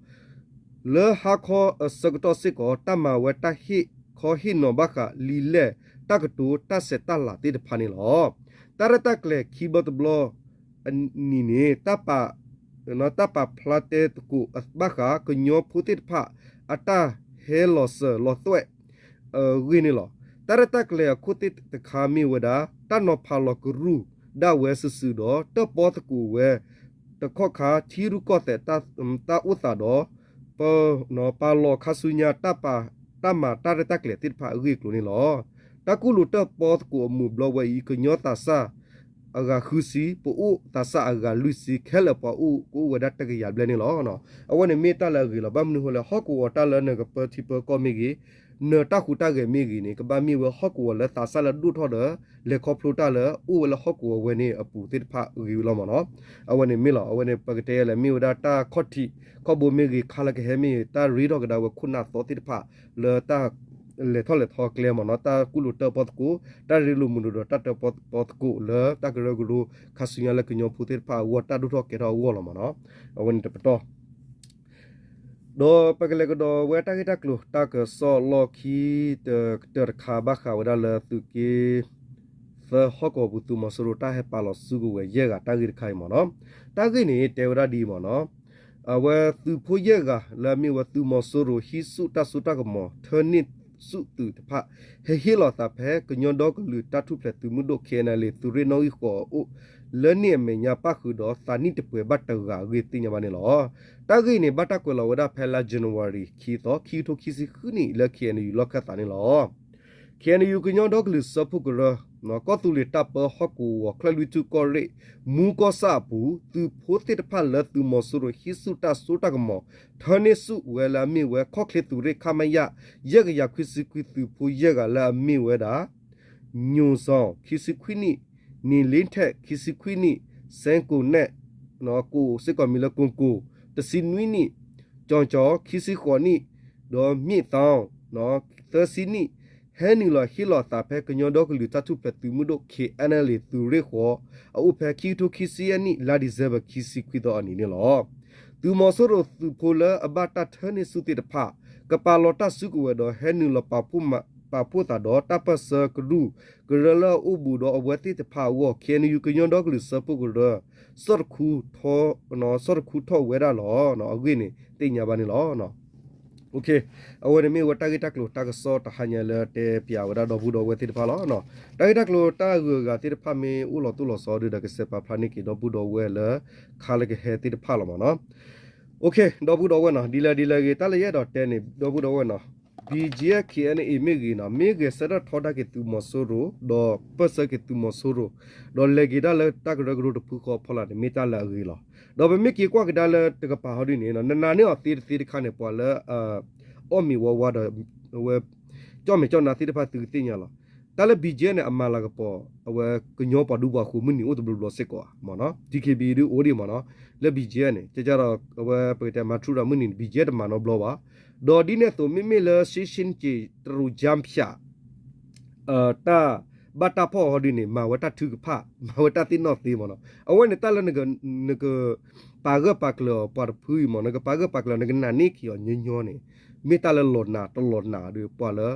လၢဟါခီအဆၢကတီၢ်စ့ၢ်ကီး တၢ်မၤဝဲတၢ်ဟ့ၣ်ခီဟ့ၣ်နီၤဘၣ်ဃးလံာ်လဲၢ်တၢ်ကတိၤတၢ်ဆဲးတၢ်လၤသ့ၣ်တဖၣ်န့ၣ်လီၤ. တၢ်ရဲၣ်တၢ်ကျဲၤခံဘျီတဘျီ အနံၤန့ၣ် တၢ်ပာ်ဖျါတဲသကိးဘၣ်ဃး ကညီဖိသ့ၣ်တဖၣ် အတၢ်ဟဲလီၤစၢၤလီၤသွဲၣ်အဂ့ၢ်န့ၣ်လီၤ. တၢ်ရဲၣ်တၢ်ကျဲၤအခိၣ်သ့ၣ်တခါမ့ၢ်ဝဲဒၣ် တၢ်နီၤဖးလီၤကရူၢ်ဒၣ်ဝဲစုာ်စုာ်ဒီး တၢၣ်ပီသကိးဝဲ တခီခါ ထံရူၢ်ကီၢ်သဲး တၢ်အိၣ်သးဒီး ပ ပာ်လီၤခါဆူညါ တၢ်မၤတၢ်ရဲၣ်တၢ်ကျဲၤသ့ၣ်တဖၣ်အဂ့ၢ်အကျိၤန့ၣ်လီၤ. တၢ်ကူၣ်လိာ်တၢၣ်ပီသကိးအမူးဘျီဝဲအံၤ ကညီသးစၢ် အဂၤဃုဆံ ပအိၣ်သးစၢ်အဂၤလွံၢ်ဆံ ခဲလၢာ်ပှၤအိၣ်ကအိၣ်ဝဲဒၣ်တကယၤဘျဲၣ်န့ၣ်လီၤ. အဝဲန့ၣ်မ့ၢ်တၢ်လၢအဂ့ၤလီၤ. ဘၣ်မနုၤအဃိလဲၣ် ဟီၣ်ကဝီၤတၢ်လၢနကပၢထံပၢကီၢ်မ့ၢ်ဂ့ၤ, နတၢ်ဟူးတၢ်ဂဲၤမ့ၢ်ဂ့ၤန့ၣ် ကဘၣ်မ့ၢ်ဝဲဟီၣ်ကဝီၤလၢသးစၢ်လၢဒိၣ်ထီၣ်ဒီး လဲၤခီဖျိတၢ်လၢအိၣ်ဝဲလၢဟီၣ်ကဝီၤဝဲန့ၣ်အပူၤသ့ၣ်တဖၣ်ဂ့ၤဝဲလီၤမ့ၢ်နီၤ. အဝဲန့ၣ်မ့ၢ်လီၤ. အဝဲန့ၣ် ပကတဲယဲလဲၣ် မ့ၢ်ဝဲဒၣ်တၢ်ခီၣ်ထံးခီၣ်ဘိမ့ၢ်ဂ့ၤ ခါလၢကဟဲမ့ၢ်ဂ့ၤ တၢ်ရ့ထီၣ်ကဒါဝဲခိၣ်နၢ်သီသ့ၣ်တဖၣ်လၢတၢ် လဲၤထီၣ်လဲၤထီကျဲမ့ၢ်နီၤ, တၢ်ကူၣ်လိာ်တၢၣ်ပီသကိး, တၢ်ရ့လိာ်မုာ်လိာ်ဒီးတၢ်တၢၣ်ပီသကိးလၢတၢ်ကရၢကရိ ခါဆူညါလၢကညီဖိသ့ၣ်တဖၣ်အဂီၢ် တၢ်ဒိၣ်ထီၣ်ကဲထီၣ်အဂီၢ်လီၤမ့ၢ်နီၤ. အဝဲန့ၣ်တပတီၢ် ဒီးပကလဲၤကဒီးဝဲတၢ်ဂ့ၢ်တၢ်ကျိၤ တၢ်ကစီၣ်လီၢ်ခံတကတၢၢ်တခါ ဘၣ်ဃးဝဲဒၣ်လၢသုးက့ သၢဟီၣ်ကဝီၤပူၤ သုးမီၤစိရိၤတၢ်ဟဲပာ်လီၤစုကဝဲၤယဲၢ်ဂၤတၢ်ဂ့ၢ်တခါအံၤမ့ၢ်နီၤ. တၢ်ဂ့ၢ်န့ၣ် တဲဝဲဒၣ်ဒ်အံၤမ့ၢ်နီၤ, အဝဲသုးဖိယဲၢ်ဂၤ လၢအမ့ၢ်ဝဲသုးမီၤစိရိၤ ဟံးဆူၣ်တၢ်စိတၢ်ကမီၤ ထၢန့ၢ်ဆူၣ်သုးတဖၣ် ဟဲဟ့ၣ်လီၤသးဖဲ ကညီဒီကလုာ်တၢ်ထူၣ်ဖျဲးသုးမုၢ်ဒိၣ် ခ့ၣ်အဲၣ်ယူၣ် သုးရ့ၣ်နီၣ်ဂံၢ်ဃိးအအိၣ် လၢန့ၣ်အမဲာ်ညါပၣ်ဃုာ်ဒီး သးနံၣ်တပှဲၤဘၣ်တဂၤအဂ့ၢ်သ့ၣ်ညါဘၣ်န့ၣ်လီၤ. တၢ်ဂ့ၢ်န့ၣ် ဘၣ်တၢ်ကွဲးလီၤဝဲဒၣ်ဖဲလါ January ခံသီ ခံကထိခံဆံဃုနံၣ် လၢ ခ့ၣ်အဲၣ်ယူၣ် လီၢ်ခၢၣ်သးန့ၣ်လီၤ. ခ့ၣ်အဲၣ်ယူၣ် ကညီဒီကလုာ်စၢဖှိၣ်ကရၢ ကီၢ်သူလ့ၤတၢ်ပၢဟီၣ်ကဝီၤ ကၠဲၣ်လွံၢ်ထူၣ်ကီၢ်ရ့ၣ် မူကီၢ်ဆၣ်အပူၤ သုးဖိသ့ၣ်တဖၣ်လၢသုးမီၤစိရိၤ ဟံးဆူၣ်တၢ်စိတၢ်ကမီၤ ထၢန့ၢ်ဆူၣ်ဝဲလၢအမ့ၢ်ဝဲ ခီၣ်ချ့သုးရ့ၣ် ခမရ ယဲၢ်ကယၤခွံဆံခွံ သုးဖိယဲၢ်ဂၤလၢအမ့ၢ်ဝဲဒၣ် ညိၣ်စီၣ် ခံဆံခွံနံၣ်, နံၤလ့ထဲး ခံဆံခွံနံၣ်, စဲကိၣ်နဲၣ် ကိးစ့ၢ်ကီးမံၤလၢကိၣ်ကိၣ် တဆံနွံနံၣ်, ကၠီၣ်ကၠီၣ် ခံဆံဃိးနံၣ်, ဒီးမ့ၣ်သီ သၢဆံနံၣ်, ဟဲနုာ်လီၤဟ့ၣ်လီၤသးဖဲကညီဒီကလုာ်တၢ်ထူၣ်ဖျဲးသုးမုၢ်ဒိၣ် ခ့ၣ်အဲၣ်ယူၣ် သုးရ့ၣ်ဃိး အအိၣ်ဖဲခံကထိခံဆံယဲၢ်နံၣ် လါ December ခံဆံခွံသီအနံၤန့ၣ်လီၤ. သုးမီၤစိရိၤသုးဖိလၢအဘၣ်တၢ်ထၢန့ၢ်ဆူၣ်သ့ၣ်တဖၣ် ကပာ်လီၤတၢ်စုကဝဲၤဒီးဟဲနုာ်လီၤပာ်ဖှိၣ်သးဒီးတၢ်ပၢၢ်ဆၢကရူၢ်ကရၢလၢအအိၣ်ဘူးဒီးအဝဲသ့ၣ်တဖၣ်အဂီၢ် ခ့ၣ်အဲၣ်ယူၣ် ကညီဒီကလုာ်စၢဖှိၣ်ကရၢ ဆီၣ်တခူ ဆီၣ်တခူထီၣ်ဝဲဒၣ်လီၤအဂ့ၢ်န့ၣ် သ့ၣ်ညါဘၣ်န့ၣ်လီၤ. အဝဲန့ၣ်မ့ၢ်ဝဲတၢ်ဂ့ၢ်တၢ်ကျိၤတၢ်ကစီၣ်တဟါညါလၢတဲပၠးဝဲဒၣ်ဒီပုၢ်ဒီဝဲၢ်သ့ၣ်တဖၣ်လီၤ. တၢ်ဂ့ၢ်တၢ်ကျိၤတၢ်အဂုၤအဂၤသ့ၣ်တဖၣ်မ့ၢ်အိၣ်လီၤတိၢ်လီၤဆီဒီး ကစဲးပာ်ဖျါန့ၢ်က့ၤဒီပုၢ်ဒီဝဲၢ်လၢခါလၢကဟဲသ့ၣ်တဖၣ်လီၤမ့ၢ်နီၤ. ဒီပုၢ်ဒီဝဲၢ်နီၤ ဒ်လဲၣ်ဒ်လဲၣ်ဂ့ၤ တၢ်လၢယအဲၣ်ဒိးတဲန့ၣ် ဒီပုၢ်ဒီဝဲၢ်နီၤ ဘံၣ်ကၠံၣ် ခ့ၣ်အဲၣ်အ့ၣ် မ့ၢ်ဂ့ၤနီၤ မ့ၢ်ဂဲၤဆၢထၢၣ်ထီဒါက့ၤသုးမီၤစိရိၤ ဒီးပၢၢ်ဆၢက့ၤသုးမီၤစိရိၤ ဒီးလဲၤက့ၤဒၣ်လၢတၢ်ကရၢကရိတဖုဃီအဖီလာ်န့ၣ် မ့ၢ်တၢ်လၢအဂ့ၤလီၤ. ဒီးပမ့ၢ်က့ၤကွၢ်ကဒါလၢတကပၤဟီဒ်န့ၣ် နနာ်န့ၢ်အီၤသ့တသ့တခါန့ၣ် ပှၤလၢ အီၣ်မ့ၤဝါဝါဒီး အဝဲ ကၠီၣ်မဲာ်ကၠီၣ်နါသ့ၣ်တဖၣ်သုကသ့ၣ်ညါလီၤ. တၢ်လၢ ဘံၣ်ကၠံၣ် န့ၣ် အမၤလၤကပီၤ အဝဲကညီပှၤဒူပှၤဃိၤမုၢ်နံၤအိၣ်တဘျီဘျီစ့ၢ်ကီးမ့ၢ်နီၤ DKBA ဒုးအိၣ်ဒံးမ့ၢ်နီၤ လၢ ဘံၣ်ကၠံၣ် န့ၣ် ကကဒီး အဝဲပကတဲမၤထူရၤမုၢ်နံၤန့ၣ် ဘံၣ်ကၠံၣ် တမၤနီတဘျီဘၣ်. ဒီးဒ်န့ၣ်အသိး မ့မ့ၢ်လၢ ရှ့ရှ့ကၠံၣ် တရူးကၠၢဖၠး တၢ်ဘၣ်တၢ်ဖီၣ်အီၤဟီဒ်န့ၣ် မၤဝဲတၢ်ထုကဖၣ် မၤဝဲတၢ်သ့ၣ်နီၣ်သ့မ့ၢ်နီၤ အဝဲန့ၣ်တၢ်လၢ နကပာ်ဂၢၢ်ပာ်ကျၢၤအီၤပှၤတဖုအံၤမ့ၢ် နကပာ်ဂၢၢ်ပာ်ကျၢၤ နကနာ်န့ၢ်က့ၤအီၤညီညီန့ၣ် မ့ၢ်တၢ်လၢလီၤနာ်တလီၤနာ်ဒီး ပှၤလၢ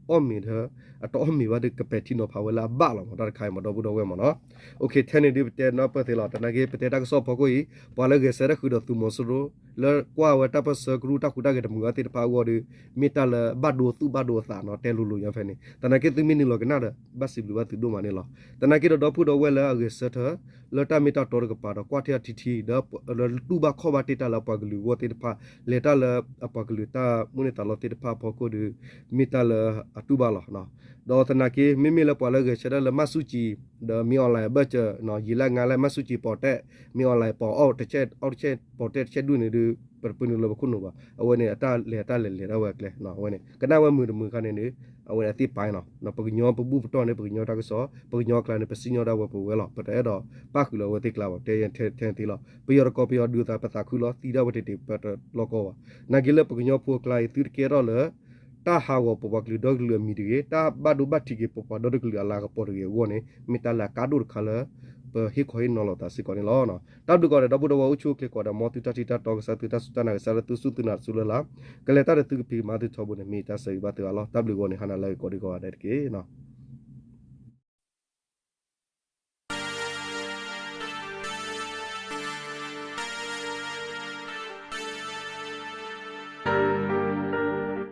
အီၣ်မ့ၤဒီး အတအီၣ်မ့ၤဘၣ်ဒီး ကပဲာ်ထံနီၤဖးဝဲလၢအဘၣ်လီၤမ့ၢ် တၢ်တခါအံၤမ့ၢ် ဒီပုၢ်ဒီဝဲၢ်မ့ၢ်နီၤ. ထဲန့ၣ်ဒုးပတဲနီၢ်ပၢၢ်သ့လီၤ သနာ်က့ ပတဲတၢ်ကစီၣ်ဖီခိၣ်အံၤ ပှၤလၢဂဲၤဆၢထၢၣ်ဃုာ်ဒီးသုးမီၤစိရိၤ လၢကွၢ်ဝဲတၢ်ပၢၢ်ဆၢကရူၢ်တၢ်ဟူးတၢ်ဂဲၤတမုာ်အသ့ၣ်တဖၣ်အဂီၢ်ဒီး မ့ၢ်တၢ်လၢဘၣ်ဒိသူၣ်ဘၣ်ဒိအသးနီၤ တဲလိၤလိၤညါဖဲန့ၣ် သနာ်က့သုမ့ၢ်နုာ်လီၤကနၣ်ဒီး ဘၣ်စံးဘျုးဘၣ်သုဒိၣ်မးန့ၣ်လီၤ. သနာ်က့ဒီးဒီပုၢ်ဒီဝဲၢ်လၢအဂဲၤဆၢထၢၣ် လၢတၢ်မ့ၢ်တၢ်တီတကပၤဒီး ကွၢ်ထံအီထံထံ ဒီးတူၢ်ဘၣ်ခီၣ်ဘၣ်တ့ၢ်တၢ်လၢအပှၤကလုာ်အဂီၢ်သ့ၣ်တဖၣ် လဲၤတၢ်လၢအပှၤကလုာ်တၢ်မိၣ်န့ၢ်သးလီသ့ၣ်တဖၣ်အဖီခိၣ်ဒီး မ့ၢ်တၢ်လၢအတူၢ်ဘၣ်လီၤ. ဒီးသနာ်က့ မ့မ့ၢ်လၢပှၤလၢဂဲၤဆၢထၢၣ်လၢ မၢ်ဆူၣ်ကၠံ ဒီး မင်းအောင်လှိုင် အဘၢၣ်စၢၤ ယံာ်လၢအငါလၢ မၢ်ဆူၣ်ကၠံ ပိာ်တဲာ် မင်းအောင်လှိုင် ပိာ်အီၣ်တဆဲး အီၣ်တဆဲး ပိာ်တဲာ်တဆဲးဒူၣ်န့ၣ်ဒီး ပတပနုာ်လၢပခိၣ်နူာ်ဘၣ်. အဝဲန့ၣ် အတၢ်လဲၤတၢ်လဲၤလဲၤဒၣ်ဝဲအကျဲ အဝဲန့ၣ် ကနၣ်ဝဲမုာ်တမုာ်ခါန့ၣ်ဒီး အဝဲန့ၣ်အသ့ၣ်ပာ်နီၤ ပှၤကညီပဘူၣ်ပတီၢ်န့ၣ် ပှၤကညီတၢ်ကစီၣ် ပှၤကညီအကျါန့ၣ် ပစံၣ်ညီၣ်ဒၣ်ဝဲပဝဲလီၤ. ပတအဲၣ်ဒိးပၣ်ဃုာ်လၢအဝဲသ့ၣ်ကျါဘၣ် တဲထဲထဲသ့လီၤ. ပယီၤတကိးပယီၤဒုးသး ပသးခုလီၤ သံဒၣ်ဝဲတ့ၢ်တ့ၢ် ပတလီၢ်ကီဘၣ်. နာ်က့လၢပကညီဖိအကျါအံၤ သုတကဲထီၣ်လၢ တၢ်ဟးဂီၤပပှၤကလုာ်ဒီကလုာ်အမံၤတဂ့ၤ, တၢ်ဘၣ်ဒိဘၣ်ထံးက့ၤပပှၤဒီတကလုာ်အလၤကပီၤတဂ့ၤအဂီၢ်န့ၣ် မ့ၢ်တၢ်လၢအကါဒိၣ်တခါလၢ ပဟ့ၣ်ခီဟ့ၣ်နီၤလိာ်သးစ့ၢ်ကီးန့ၣ်လီၤ. တၢ်ဘျုးကိးဂၤဒဲး ဒီပုၢ်ဒီဝဲၢ်အိၣ်ဆူၣ်အိၣ်ချ့ကိးဂၤဒဲး မ်သုတၢ်ထံၣ်တၢ်တီကစၢ် သုတၢ်စူၢ်တၢ်နာ်ကစၢ်လၢသုစူၢ်သုနာ်တစူၢ်လၢ်လၢ် ကလဲၤတၢ်ဒီးသုကဖံးကမၤသုထီဘိန့ၣ် မ့ၢ်တၢ်ဆၢဂ့ၤဘၣ်သုအါလီၤ. တၢ်ဘျုးဂီၤန့ၣ် ဟါနၤလၢအဂ့ၤကိးဒံကိးဂၤဒဲးတက့ၢ်.